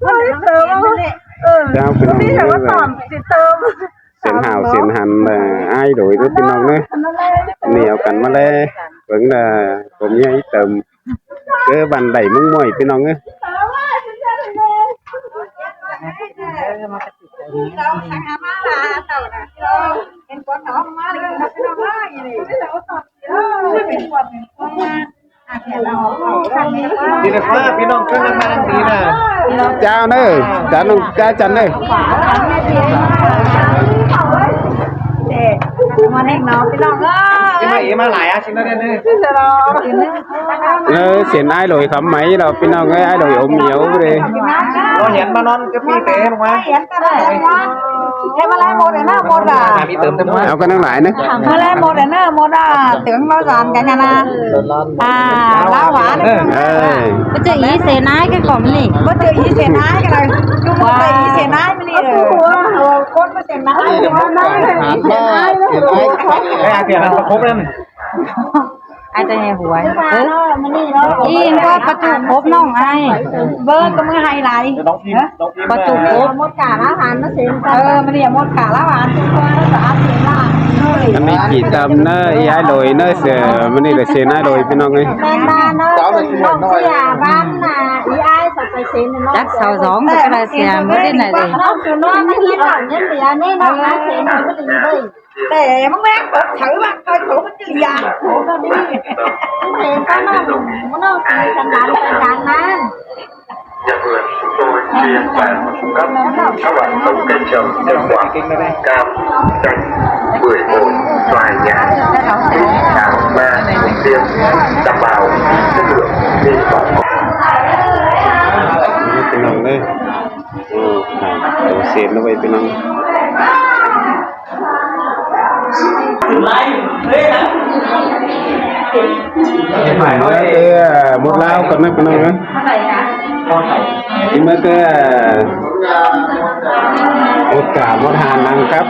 ເອີ ເຈົ້າ ພີ່ນ້ອງເອີຍ ເສັ້ນຫາວເສັ້ນຫັນ ອ້າຍໂດຍເດີພີ່ນ້ອງເດີ ນີ້ເອົາກັນມາແລເບິ່ງເດີ ຜົມໃຫຍ່ເຕີມ ເກີບ້ານໃດເມືອງມ້ອຍ ພີ່ນ້ອງເອີຍ. ດີເດີ ພີ່ນ້ອງເອີຍ ມາທາງນີ້ນະ ເຈົ້າເດີ ຈານນ້ອງ ຈານຈັນເດີ. ມາແນງເນາະ ພີ່ນ້ອງເອີຍ ມາເອ ມາຫຼາຍອາ ຊິມາແນງເດີ. ເອີ ເສັ້ນອ້າຍໂດຍຄຳໄໝເນາະ ພີ່ນ້ອງເອີຍ ອ້າຍໂດຍອົມຫຽວເດ້. ບໍ່ເຫັນມານອນ ຈະປີແຕ່ມາ ເຫັນແຕ່ມາແລ້ວໝົດເນາະ ໝົດອ່ະ ມີເຕີມເຕັມ ເອົາກັນທັງຫຼາຍນະ ມາແລ້ວໝົດເນາະ ໝົດອ່ະ ເຖິງລາວສານກັນນະ ອ່າ ລາວຫວານ ເອີ ບໍ່ເຈີອີເສນາຍຄືກ່ອນນີ້ ບໍ່ເຈີອີເສນາຍກັນເລີຍ ຄືບໍ່ເຈີອີເສນາຍມື້ນີ້ເລີຍ ຄົນບໍ່ເສນາຍ ເສນາຍ ເສນາຍ ເສນາຍ ໄດ້ອາເສນາຍປະກົບແລ້ວນີ້. ອາດຈະໃຫ້ຫວຍ ເອີ ອີ່ຫຍັງກໍປະຕູກົບນ້ອງອ້າຍ ເບິ່ງກໍມືໄຮໄລ ປະຕູກົບ ໝົດກາລາວຫານມາເຊັນ ເອີ ມື້ນີ້ໝົດກາລາວຫານທຸກຄົນ ສະອາດເສັນລະ ອັນນີ້ກີ່ຕຳເນີ ອີອ້າຍໂດຍເນີ ເສືອ ມື້ນີ້ໄດ້ເຊັນອ້າຍໂດຍ ພີ່ນ້ອງເອີຍ ແມ່ນບ້ານເນີ ນ້ອງເສຍບ້ານນະ ອີອ້າຍສະໄປເຊັນເນາະ ຈັກເສົາສອງກໍໄດ້ເສຍ ບໍ່ໄດ້ໄດ້ເລີຍ ນ້ອງຄືນ້ອງ ເງິນເດືອນນີ້ນ້ອງຫາເຊັນບໍ່ດີເວີຍ. ແຕ່ມັນແມ່ນຕົກເຖິງວ່າເຂົາຕົກເສຍ ໂອ້ ຕອນນີ້ເຫັນຕານ້ອງ ນ້ອງຕີກັນຫຼັງໄປກາງນັ້ນ ພີ່ນ້ອງເອີຍ ໂອ້ ໂຕເສນເອົາໄວ້ ພີ່ນ້ອງ. ເອີ ໝົດລາວກ່ອນນະ ພີ່ນ້ອງເອີຍ ເມື່ອແຕ່ໝົດກາໝົດຫານນຳກັບ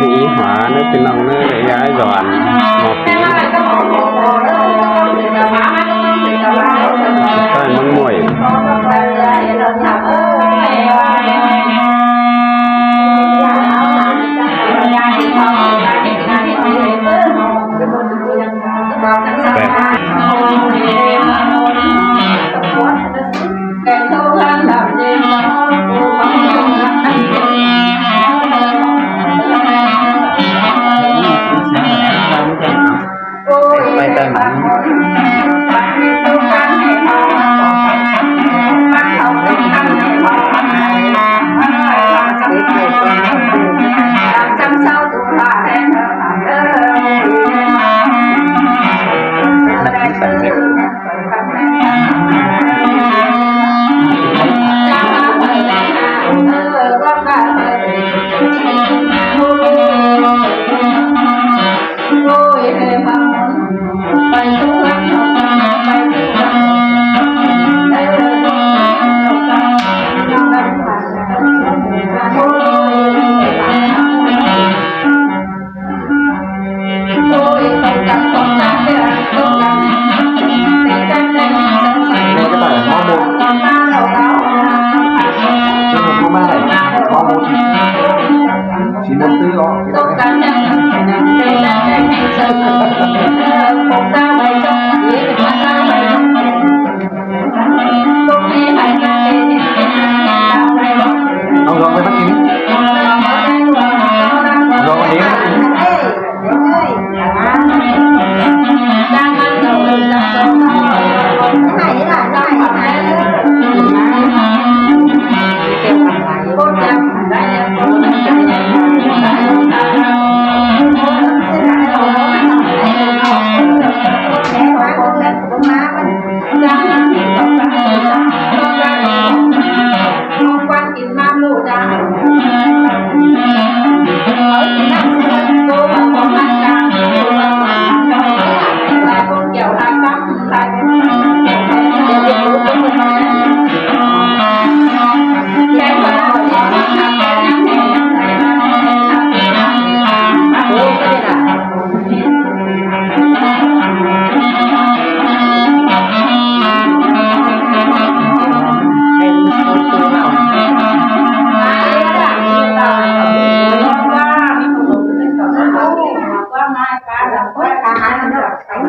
ນີ້ອີ່ຫວາເດີພີ່ນ້ອງເດີ ຍາຍດອນໝໍປີ ໃຕ້ມັນໝ້ວຍ. ໄປໄປມາ. ໂອ້ຍ ໄປສວນ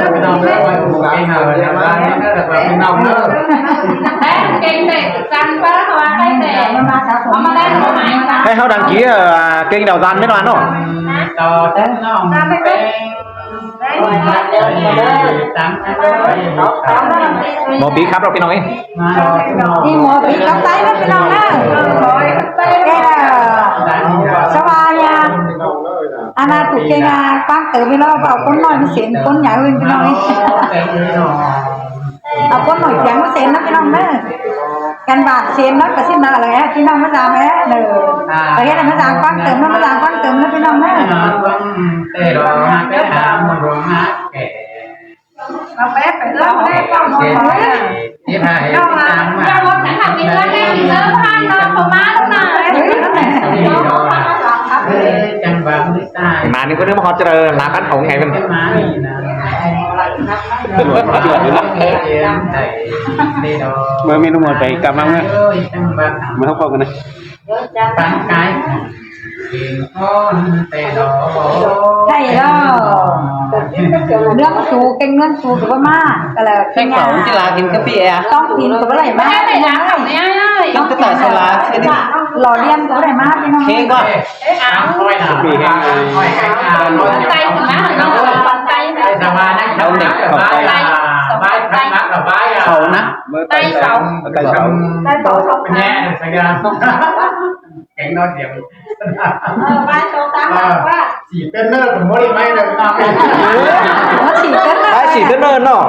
ເດີ ພີ່ນ້ອງເດີ ເບິ່ງເກັ່ງເຮົາເດີ ພີ່ນ້ອງເດີ ເກັ່ງເດ້ ສັ່ງໄປແລ້ວ ເພາະວ່າໄດ້ແຕ່ເອົາມາໄດ້ເທົ່າໃດ ໃຫ້ເຮົາດັງກີ້ ເອີ ເກັ່ງດາວຈັນແມ່ນວ່າເນາະ ຕໍ່ເທິງນ້ອງເປັງ ໝໍບີຄັບເຮົາ ພີ່ນ້ອງເອີຍ ນີ້ໝໍບີຄັບໄຕເດີ ພີ່ນ້ອງເດີ ເອີ ສະບາຍຍາ ອັນນັ້ນຖືກແກ່ງານຟັງເຕີມໄປແລ້ວ ເອົາຄົນນ້ອຍມາເຊັນ ຄົນໃຫຍ່ເພິ່ນ ພີ່ນ້ອງເອີຍ ເອົາຄົນໜ້ອຍພຽງມາເຊັນນະ ພີ່ນ້ອງເດີ ກັນບາດເຊັນເນາະ ກະຊິມາແລ້ວ ພີ່ນ້ອງມາຕາມແລ້ວເດີ ກະເຮັດໃຫ້ມາສ້າງຟັງເຕີມເນາະ ມາສ້າງຟັງເຕີມເນາະ ພີ່ນ້ອງເດີ ເອົາແປະໄປເລີຍ ເອົາແປະໄປເລີຍ ເອົາແປະໄປເລີຍ ເອົາແປະໄປເລີຍ ເອົາແປະໄປເລີຍ ເອົາແປະໄປເລີຍ ເອົາແປະໄປເລີຍ ເພິ່ນມາຮອດຈະໄດ້ໜ້າກັນເອົາໄງມັນ ເບິ່ງເມນູໝົດໄປກັບມາເມືອ ມາເຮົາເຂົ້າກັນນະ. ໄດ້ແລ້ວ ເລື່ອງສູເກັ່ງເງິນສູກະບໍ່ມາ ກະແລ້ວແຕ່ເຂົາຊິລາກິນກາເຟອະ ຕ້ອງກິນກະບໍ່ໄດ້ມາ ຕ້ອງກິນກະແຕ່ສລາ ລໍລຽນກະບໍ່ໄດ້ມາ ພີ່ນ້ອງ ເຄກວ່າ ໄຕຂຶ້ນມາເນາະ ໄຕ ເອົາເດັກເຂົ້າໄປ ເຂົານະ ໄຕເສົາ ໄຕເສົາ ໄຕເສົາ ເປັນແຍະສັນຍານ ແກງນອນດຽວ ເອີ ໄປໂຕຕາມວ່າ ສີເປັນເນີ ບໍ່ໄດ້ໄປເດີ ເອີ ສີເປັນເນີ ໄປສີເປັນເນີເນາະ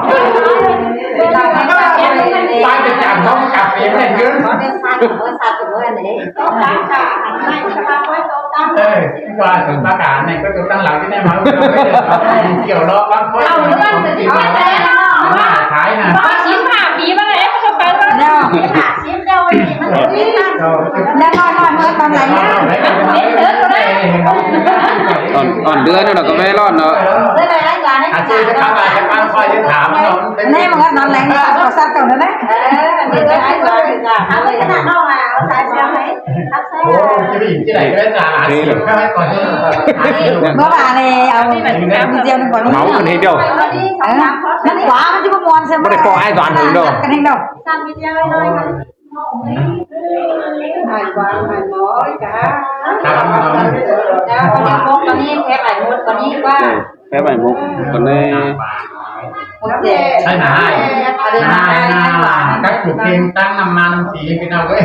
ໄປໄປຈາກຫ້ອງກາເຟ ບໍ່ໄດ້ເງິນ ເອີ ວ່າສົມປະການນີ້ກະຕົວຕັ້ງຫຼັກທີ່ໄດ້ມາ ກ່ຽວເລາະບາງຄົນ ເອົາເລື່ອງ ຂາຍນະ ສິບຫ້າປີມາແລ້ວ ເຂົາໄປແລ້ວ ສິບຫ້າ ສິບ ເຈົ້ານີ້ມັນ ແລ້ວນ້ອຍໆ ເມື່ອຕອນໃດນະ ເປັນເທື່ອກໍໄດ້ ອ່ອນ ອ່ອນເດືອນເນາະ ກາເຟຮ້ອນເນາະ ເອີ ເອີ ໄດ້ຫຼາຍກວ່າໃນ ອາ ຈານ ຈະມາ ຈະມາຄອຍຈະຖາມເນາະ ໃນມື້ນັ້ນແຫຼະ ສັດເຈົ້ານັ້ນແຫຼະ ເອີ ເປັນຫຼາຍກວ່າ ເອົາໄວ້ຂະໜາດນ້ອງ ເອົາສາຍເສື້ອໃຫ້ ໂອ້ ຈະໄປຢູ່ທີ່ໃດກໍໄດ້ ສາມສິບ ເມື່ອວານນີ້ເອົາວິດີໂອໜຶ່ງກ່ອນ ເມົາກັນເຮັດດຽວ ເອີ ມັນຂວາ ມັນຊິບໍ່ມ່ວນໃຊ່ ບໍ່ໄດ້ພໍອ້າຍສອນເພິ່ນດອກ ກັນເຮັດດຽວ ອ້າຍຫວານອ້າຍນ້ອຍກະ ເຈົ້າ ເຈົ້າ ໝົດກວ່ານີ້ ແພບອ້າຍໝົດກວ່ານີ້ກວ່າ ແພບອ້າຍໝົດກວ່ານີ້ ໃສ່ໜ້າອ້າຍ ໜ້າອ້າຍ ກັບຜູ້ເກັ່ງຕັ້ງນ້ຳມັນສີ ພີ່ນ້ອງເອີຍ.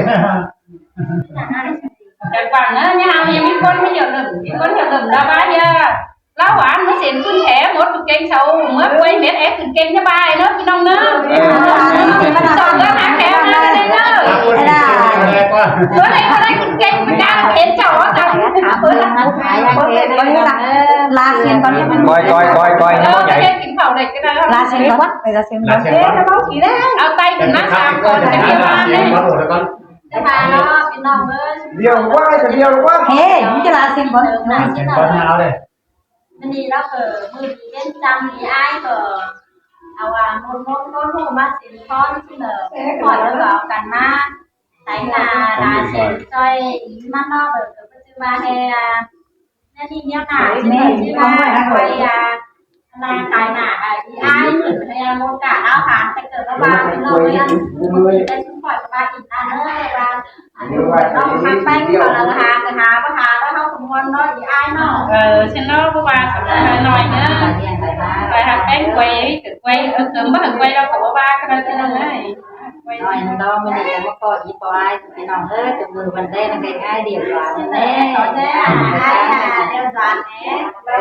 ແຕ່ຟັງເດີ ຍາມນີ້ມີຄົນມາຢຽບເລີ່ມ ມີຄົນຢຽບເລີ່ມລະບາຍຍາ ລາວຫວານມາເຊັນຂຶ້ນແຖວໝົດທຸກເກັ່ງເຊົາ ເມືອປ່ວຍເມັດແອຂຶ້ນເກັ່ງສະບາຍເດີພີ່ນ້ອງເດີ ເອີ ເອີ ເດີນທາງແຖວນັ້ນເດີ ເອີ ເອີ ເອີ ລາຊຽນກ່ອນ ກ່ອຍ ກ່ອຍ ກ່ອຍ ຍັງບໍ່ໃຫຍ່ ກິນເຂົ້າໄດ້ກໍໄດ້ ລາຊຽນກ່ອນ ໄປລາຊຽນກ່ອນ ເອົາໄຕຂຶ້ນມາສາມກ່ອນ ຈະກິນມາເລີຍ ຈະພາເນາະພີ່ນ້ອງເອີຍ ດຽວວ່າ ດຽວວ່າ ເຮ ມັນຈະລາຊຽນກ່ອນ ລາຊຽນກ່ອນ ເອົາເລີຍ ມື້ນີ້ເນາະ ເອີ ມື້ດີເວັນຈັນນີ້ ອ້າຍກໍເອົາວ່າມົນໆ ຄົນຮູ້ມາສິນຄອນຊິເລີ ເອີ ຂໍເລີ ກໍເອົາກັນມາ ໃສ່ໜ້າລາຊິນຊ່ອຍອີມັນເນາະ ເອີ ກໍຄືວ່າແຮ່ ແນວນີ້ແນວໜ້າຊິເລີ ຊິວ່າໄປ ອ່າ ລາຍຂາຍໜ້າ ອ່າ ອີອ້າຍເພິ່ນ ແຮ່ ມົນກະລາວຫານ ແຕ່ເກີດລາວວ່າເປັນໂລກເລີຍ ແຕ່ຊຸມຂ້ອຍກໍວ່າອີກນະເດີ ວ່າ ອັນນີ້ເນາະ ຄັກໄປເຂົາລະຫາກໍຫາ ບໍ່ຫາແລ້ວເຮົາກໍມ່ວນເນາະ ອີອ້າຍເນາະ ເອີ ຊັ້ນເນາະ ບໍ່ວ່າສຳຄັນໜ້ອຍເດີ ໄປຫາແປ້ງໄກວ ໄກວ ເອີ ເກີມບໍ່ເຖິງໄກວ ລາວກໍບໍ່ວ່າກັນເດີ ພີ່ນ້ອງເອີຍ ນ້ອຍເນາະ ມື້ນີ້ກໍມາຂໍອີພໍ່ອ້າຍ ພີ່ນ້ອງເອີຍ ເປັນມື້ວັນແດນ ໃກ້ໆ ດຽວສານແດ່ ເອີ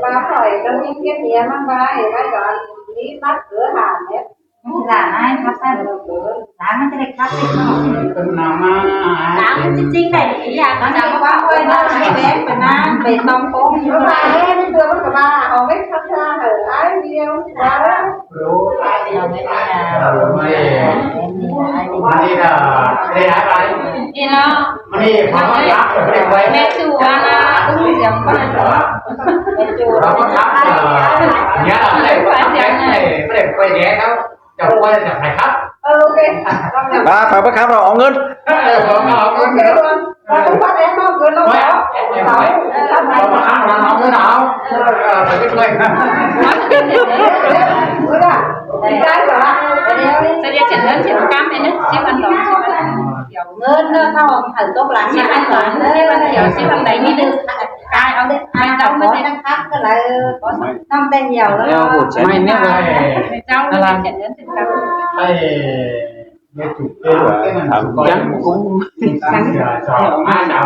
ວ່າຂ້ອຍກໍມີຄລິບເມຍມັນໄວ້ ໄວ້ດອນນີ້ ມັກເກີຫາແຫຼະ ຫຼານອ້າຍຄັບຊັ້ນ ຫຼານມັນຈະໄດ້ຄັບເລັກນ້ອຍ ເປັນໜ້າມາ ຫຼານມັນຈິງໆ ໄດ້ອີ່ຫຍັງ ມັນຈະວ່າຂ້ອຍນອນໃຫ້ແບງໄປນານ ໄປຕ້ອງໂກງຢູ່ຫຼາຍ ເທື່ອມັນກໍວ່າເອົາໄວ້ຄັບຊາໃຫ້ອ້າຍດຽວ ວ່າ ນີ້ເນາະ ແມ່ຊູວ່ານະ ລຸງສຽງບ້ານ ແມ່ຊູ ເຈົ້າຄວນຈະໃຫ້ຄັບ ເອີ ໂອເຄ ມາ ຂ້ອຍບໍ່ຄັບດອກ ເອົາເງິນ ເອີ ເອົາເງິນ ເອົາເງິນ ເອົາເງິນ ເອົາເງິນ ເອົາເງິນ ເອີ ໄປເລີຍ ສະເດ ສະເດ ເງິນເນາະ ເຮົາໃຫ້ຕົກຫຼັງ ສິບອັນ ສິບອັນດຽວ ສິບອັນໃດມີດຶງ ກາຍເອົາເດ້ ໄມ້ເຈົ້າມາເຮັດ ຄັກກໍໄດ້ ນ້ຳແຕ່ງດຽວແລ້ວ ໄມ້ນີ້ ເຈົ້າເຈັດເງິນເປັນກັບ ໄ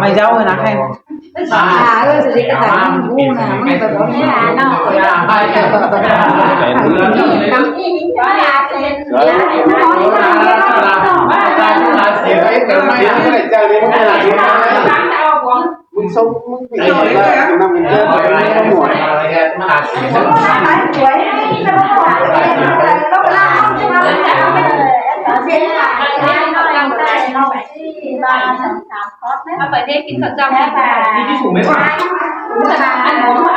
ມ້ເຈົ້ານະ ໃຫ້ ອ່າ ເອີ ສະເດ ກະຕາຍມັນຮູ້ນະ ມັນໄປບໍ່ໄດ້ເນາະ ມຶງສົ່ງ ມຶງໄປເອົານຳເຈົ້າໄປໝົດ ເອົາໄປເດ້ກິນເຂົ້າເຈົ້າ ມີທີ່ສູງໄໝວະ?